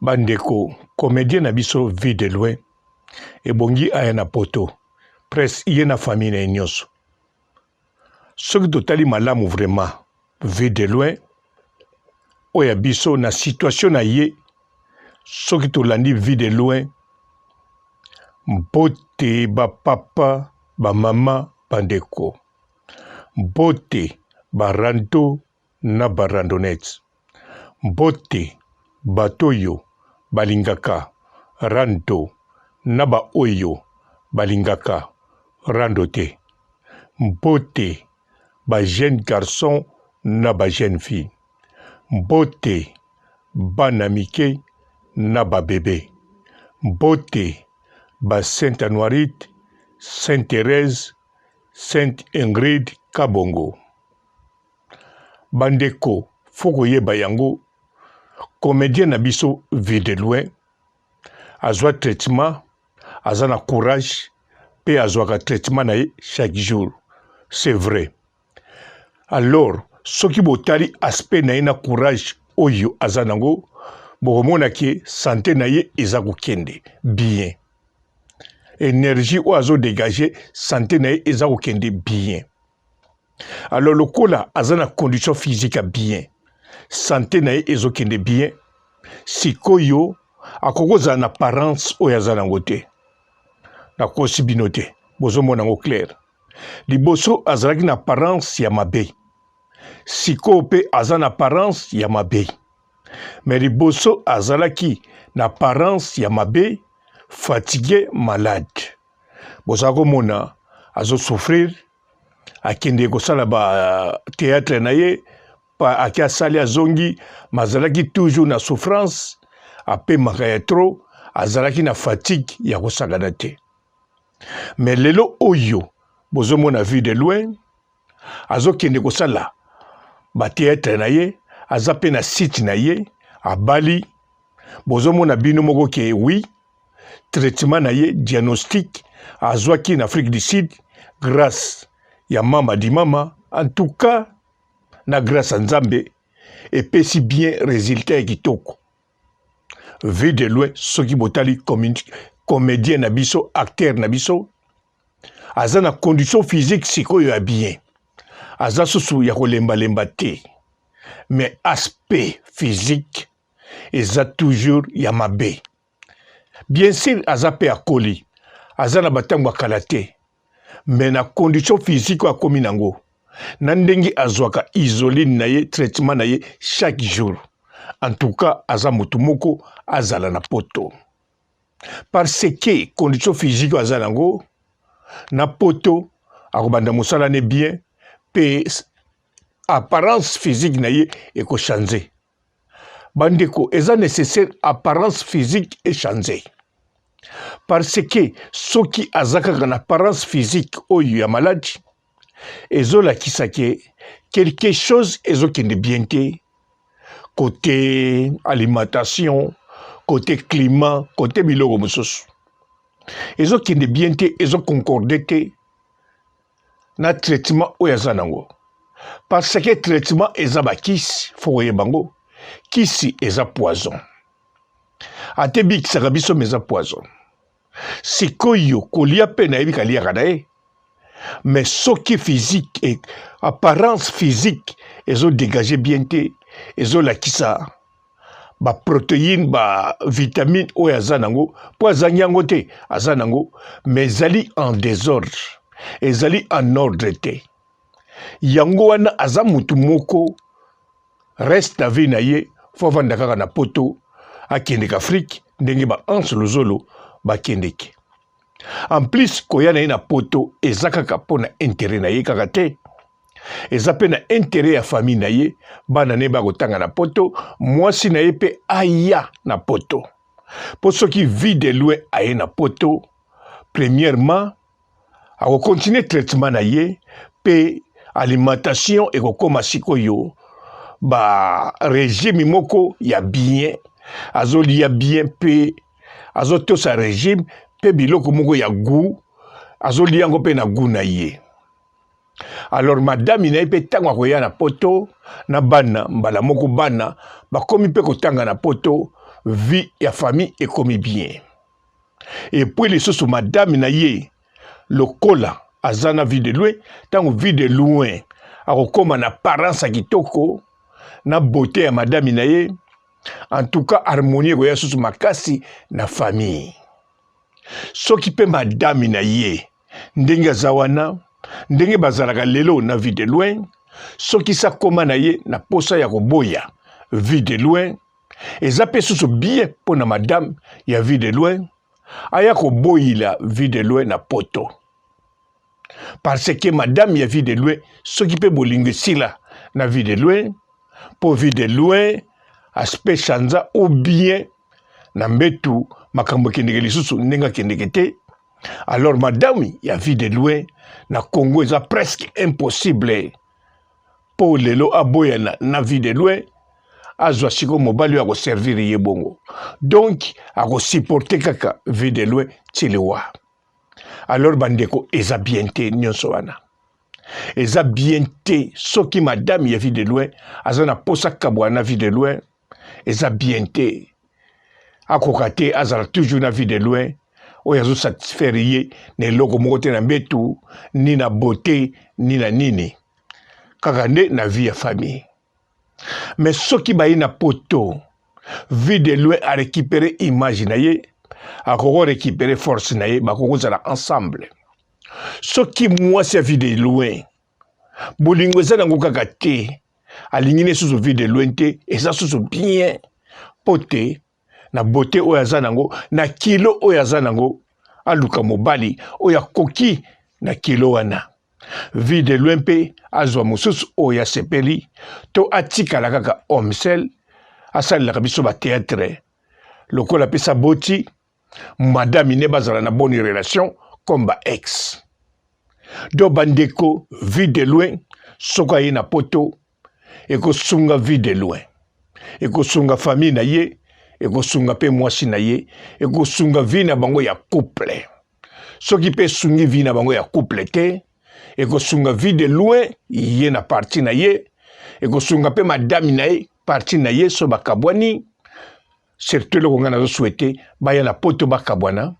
Bandeko, comedien na biso Vue de loin ebongi aya na poto presse ye na famille na ye nyonso. Soki totali malamu vraiment Vue de loin oyo ya biso na situation na ye, soki tolandi Vue de loin, mbote ba papa, ba mama, bandeko, mbote ba rando na ba randonnettes. Mbote bato oyo balingaka rando na ba oyo balingaka rando te. Mbote ba jeunes garçons na ba jeunes filles. Mbote bana mike na ba bebes. Mbote ba Sainte Anuarite, Sainte Therèse, Sainte Ingrid Kabongo. Bandeko faut koyeba yango comedien na biso vue de loin azwa traitement aza na courage pe azwaka traitement na ye chaque jour c'est vrai alors soki botali aspect na ye na courage oyo aza nango bokomona ke sante na ye eza kokende bien energie oyo azo dégage sante na ye eza kokende bien Alors lokola aza na condition physique ya bien, sante na ye ezokende bien, sikoyo akoki kozala na apparence oyo aza nango te. Nakosi bino te, bozomona yango clair. Liboso azalaki na apparence ya mabe, sikoyo mpe aza na apparence ya mabe. Mais liboso azalaki na apparence ya mabe, fatigue, malade. Boza komona azo souffrir, akende kosala ba theatre na ye pa ake asali azongi, ma azalaki toujours na souffrance, apemaka ya trop, azalaki na fatigue ya kosakana te. Mais lelo oyo bozomona vue de loin azokende kosala ba theatre na ye, aza pe na site na ye, abali, bozomona bino moko ke oui traitement na ye diagnostic azwaki na Afrique du Sud grâce ya mama di mama en tout cas na grâce ya Nzambe epesi bien résultat ya kitoko vue de loin soki botali comédien na biso acteur na biso aza na condition physique sikoyo ya bien aza susu ya kolembalemba te mais aspect physique eza toujours ya mabe bien sûr aza pe akoli aza na batango ya kala te mais na condition physique oyo akomi nango na ndenge azwaka isoline na ye traitement na ye chaque jour en tout cas aza motu moko azala na poto parce que condition physique oyo aza nango na poto akobanda mosala ne bien pe apparence physique na ye ekochange Bandeko, eza necessaire apparence physique e changer. Parce que soki aza kaka na apparence physique oyo ya maladi, ezolakisa ke quelque chose ezokende bien te côté alimentation, côté climat, côté biloko mosusu. Ezokende bien te, ezoconcorde te na traitement oyo aza nango parce que traitement eza bakisi fo koyeba yango kisi eza poison ata ebikisaka biso ma eza poison sikoyo kolia mpe nayebi kaliaka na ye mais soki physique e, apparence physique ezodegage bien te ezolakisa ba proteine ba vitamine oyo aza nango mpo azangi yango te aza nango mais ezali en desordre ezali en ordre te yango wana aza motu moko reste na vie na ye fo avanda kaka na poto akendeke afrike ndenge ba anse luzolo bakendeke en plus koya na ye na poto eza kaka mpo na interet na ye kaka te eza mpe na interet ya famille na ye bana ne bakotanga na poto mwasi na ye mpe aya na poto mpo soki vie de loin aye na poto premièrement akokontinue traitement na ye mpe alimentation ekokoma sikoyo ba regime moko ya bien azolia bien mpe azotosa regime mpe biloko moko ya gout azolia yango mpe na gout na ye alors madame na ye mpe ntango akoya na poto na bana mbala moko bana bakomi mpe kotanga na poto. Vie ya famille ekomi bien. Et puis lisusu madame na ye lokola aza na vie de loin, ntango vie de loin akokoma na apparence ya kitoko na beauté ya madame na ye, en tout cas harmonie ekoya susu makasi na famille. Soki mpe madame na ye ndenge aza wana, ndenge bazalaka lelo na vie de loin, soki sakoma na ye na posa ya koboya vie de loin, eza mpe susu bien mpo na madame ya vie de loin aya koboyila vie de loin na poto, parce que madame ya vie de loin soki mpe bolingo esila na vie de loin, mpo vie de loin aspect chanza ou bien na mbetu makambo ekendeke lisusu ndenge akendeke te, alors madame ya vie de loin na Congo eza presque impossible mpo lelo aboyana na vie de loin, azwa sikoyo mobali oyo akoservir ye bongo, donc akosupporte kaka vie de loin ti liwa. Alors bandeko, eza bien te nyonso wana, eza bien te. Soki madame ya vie de loin aza na posa kabwa na vie de loin, eza bien te, akoka te azala toujours na vie de loin oyo azosatisfaire ye na eloko moko te na mbetu, ni na beauté, ni na nini, kaka nde na vie ya famille. Mais soki baye na poto, vie de loin a récupérer image na ye, akoko récupérer force na ye, bakoki kozala ensemble. Soki mwasi ya vie de loin bolingo eza nango kaka te, alingi ne susu vie de loin te, eza susu bien po te na beauté oyo aza nango, na kilo oyo aza nango, aluka mobali oyo akoki na kilo wana. Vie de loin mpe azwa mosusu oyo asepeli, to atikala kaka homme seul, asalelaka biso bateatre lokola apesa boti madame ne bazala na bonne relation comme ba ex. Donc bandeko, vie de loin soki aye na poto ekosunga vie de loin, ekosunga famille na ye, ekosunga mpe mwasi na ye, ekosunga vie na bango ya couple. Soki mpe esungi vie na bango ya couple te, ekosunga vie de loin ye na parti na ye, ekosunga mpe madame na ye parti na ye. So bakabwani, surtout eloko ngai nazosouhaite, baya na poto bakabwana,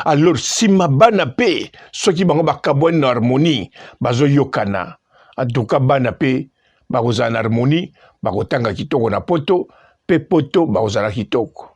alors nsima bana mpe soki bango bakabwani na harmonie, bazoyokana, en tout cas bana mpe bakozala na harmonie, bakotanga kitoko na poto mpe poto bakozala kitoko.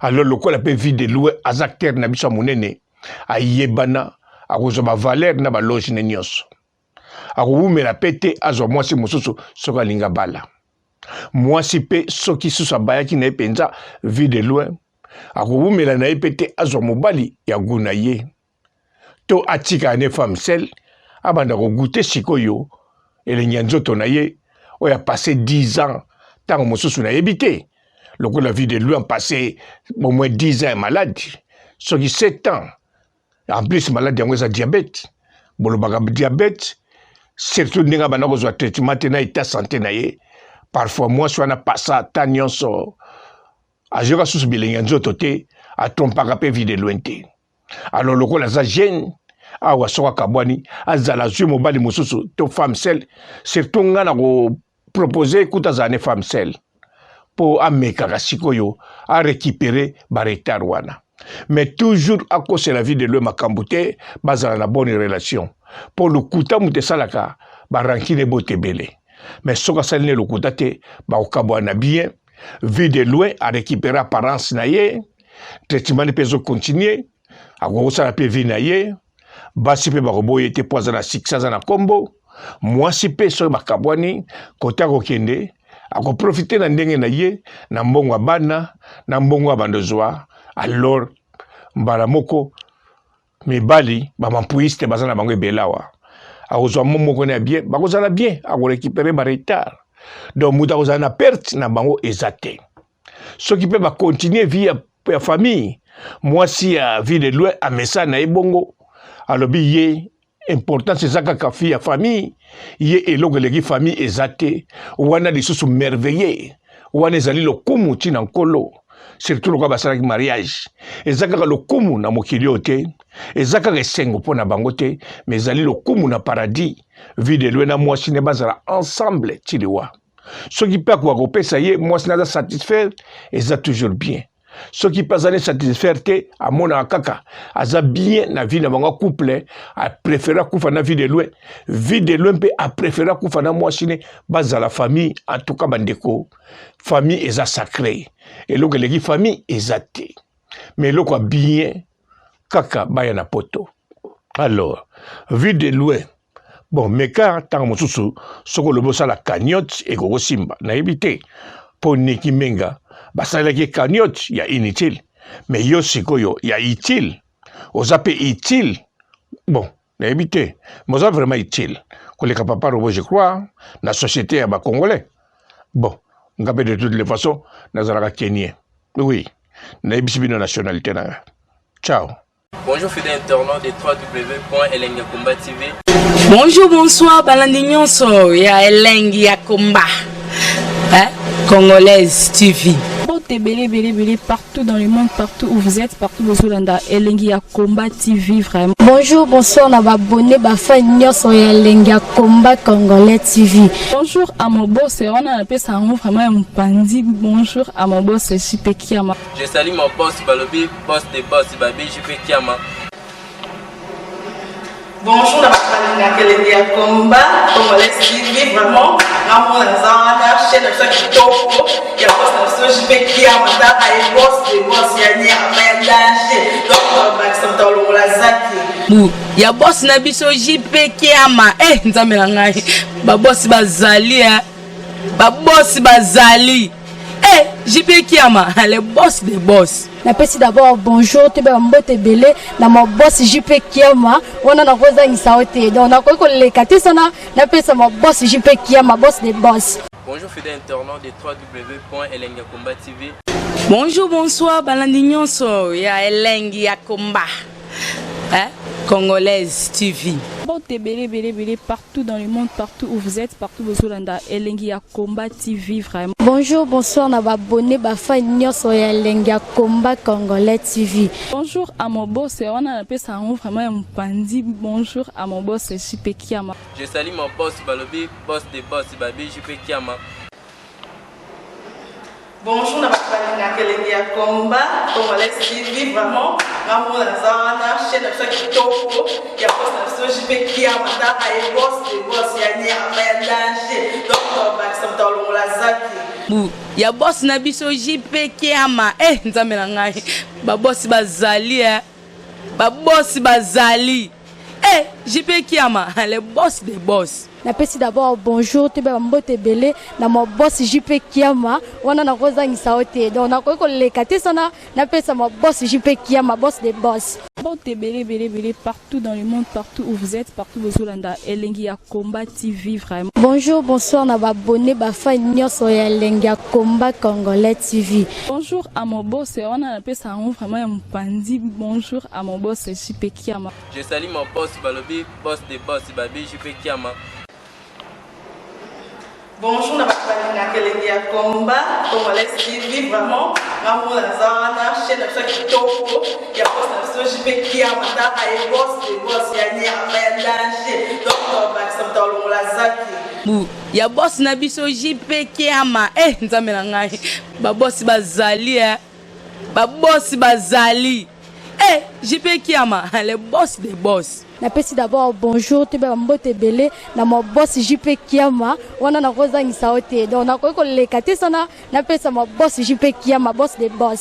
Alors lokola mpe vie de loin aza acteur na biso ya monene, ayebana, akozwa bavaleur na baloge ne nyonso, akowumela mpe te azwa mwasi mosusu soki alingi abala mwasi. Mpe soki susu abayaki na ye mpenza vie de loin, akowumela na ye mpe te azwa mobali ya gu na ye, to atika ne femme seule, abanda kogute sikoyo elengi ya nzoto na ye oyo apasse 10 ans. Ntango mosusu nayebi te, lokola vie de loin passé au moins 10 ans ya maladi, soki 7 ans en plus, maladi yango eza diabète, bolobaka diabète, surtout ndenge abanda kozwa traitement te na état santé na ye. Parfois mwasi wana pasa ata nyonso, azoyoka susu bilenge ya nzoto te, atrompaka mpe vie de loin te. Alors lokola aza jeune awa, soki akabwani, azala azwi mobali mosusu to femme seule. Surtout nga na kopropose kuta azala ne femme seule mpo amekaka sikoyo arécupere baretard wana, mais toujours akosela vie de loin makambo te, bazala na bonne relation, mpo lokuta moto esalaka barankine ebote ebele. Mais soki asali ne lokuta te, bakokabwana bien, vie de loin arécupere apparence na ye, traitement mpe ezocontinue, akoki kosala mpe vie na ye. Basi mpe bakoboya te mpo aza na succès, aza na nkombo. Mwasi mpe soki bakabwani, kote akokende akoprofite na ndenge na ye, na mbongo ya bana, na mbongo ya bandozwa. Alors mbala moko mibali bamampuiste baza na bango ebele awa, akozwa mo moko na ya bien, bakozala bien, akorécupere baretard. Donc moto akozala na perte na bango eza te. Soki mpe bakontinue vie ya famille, mwasi ya vie de loin amesa na ye bongo, alobi ye importance eza kaka vie ya famille, ye eloko eleki famille eza te. Wana lisusu merveilleux, wana ezali lokumu ntina nkolo, surtout lokola basalaki mariage. Eza kaka lokumu na mokili oyo te, eza kaka esengo mpo na bango te, mais ezali lokumu na paradis. Vie de loin na mwasi ne bazala ensemble ti liwa. Soki mpe akoka kopesa ye mwasi na aza satisfaire, eza toujours bien. Soki mpe azali satisfaire te, amonaka kaka aza bien na vie na bango couple, aprefere akufa na vie de loin. Vie de loin mpe aprefere akufa na mwasi ne, bazala famille. En tout cas bandeko, famille eza sacré, eloko eleki famille eza te. Mais eloko ya bien kaka baya na poto. Alors vie de loin, bon, meka ntango mosusu soki olobi osala cagnotte, ekokosimba, nayebi te, mpo Niki Menga basalelaki cagnotte ya inutile, mais yo sikoyo ya utile, oza mpe utile. Bon, nayebi te, mais oza vraiment utile koleka Papa Robo, je crois, na société ya bacongolais. Bon, nga mpe de toutes les façons nazalaka kenien, oui, nayebisi bino nationalité na nga. Ciao. Bonjour fidèles internautes de www.elengiyakomba TV. Bonjour, bonsoir, balandi nyonso ya Elengi ya Komba, hein? Congolaise TV. Mbote ebele ebele ebele partout dans le monde, partout où vous êtes, partout bozolanda Elengi ya Combat TV vraiment. Bonjour, bonsoir na babone bafan nyonso ya Elengi ya Combat Congolais TV. Bonjour à mon boss, wana napesa yango vraiment ya mopanzi. Bonjour à mon boss JP Kiama. Je salue mon boss balobi boss de boss babi JP Kiama. Bonjour na bato balingaka Elengi ya Combat Congolais TV. Vraiment, ngamona naza wana, chaîne na biso ya kitoko ya boss na biso JP Kiama, taka ye boss de boss ya nyama ya danger. Donc bakisa moto alongola zaki Bu ya boss na biso JP Kiama. Eh, nzambe na ngai, babosi bazali, eh. Babosi bazali. Eh, JP Kiama, le boss de boss. Napesi d'abord bonjour, toyeba mbote ebele na ma boss JP Kiama. Wana nakozangisa yo te, donc nakoki koleka te sana napesa ma boss JP Kiama, boss de boss. Bonjour fidèles internautes de www.elengiyakomba TV. Bonjour, bonsoir, balandi nyonso ya Elengi ya Komba, hein? Congolaise TV. Mbote ebele ebele ebele partout dans le monde, partout où vous êtes, partout bozolanda Elengi ya Combat TV vraiment. Bonjour, bonsoir na babone bafan nyonso ya Elengi ya Combat Congolais TV. Bonjour à mon boss, wana napesa yango vraiment ya mopanzi. Bonjour à mon boss JP Kiama. Je salue mon boss balobi boss de boss babi JP Kiama. Bonjour na bato balingaka Elengi ya Combat Congolais TV. Vraiment, ngamona naza wana, chaîne na biso ya kitoko ya boss na biso JP Kiama, taka ye boss de boss ya nyama ya danger. Donc bakisa moto alongola zaki Bu ya boss na biso JP Kiama. Eh, nzambe na ngai, babosi bazali, eh. Babosi bazali. Eh, JP Kiama, le boss de boss. Napesi d'abord bonjour, toyeba mbote ebele na ma boss JP Kiama. Wana nakozangisa yo te, donc nakoki koleka te sana napesa ma boss JP Kiama, boss de boss. Mbote ebele ebele ebele partout dans le monde, partout où vous êtes, partout bozolanda Elengi ya Combat TV vraiment. Bonjour, bonsoir na babone bafan nyonso ya Elengi ya Combat Congolais TV. Bonjour à mon boss, wana napesa yango vraiment ya mopanzi. Bonjour à mon boss JP Kiama. Je salue mon boss balobi boss de boss babi JP Kiama. Bonjour na bato balingaka Elengi ya Combat Congolais TV. Vraiment, ngamona naza wana, chaîne na biso ya kitoko ya boss na biso JP Kiama, taka ye boss de boss ya nyama ya danger. Donc bakisa moto alongola zaki Bu ya boss na biso JP Kiama. Eh, nzambe na ngai, babosi bazali, eh. Babosi bazali. Eh, JP Kiama, le boss de boss. Napesi d'abord bonjour, toyeba mbote ebele na ma boss JP Kiama. Wana nakozangisa yo te, donc nakoki koleka te sana napesa ma boss JP Kiama, boss de boss.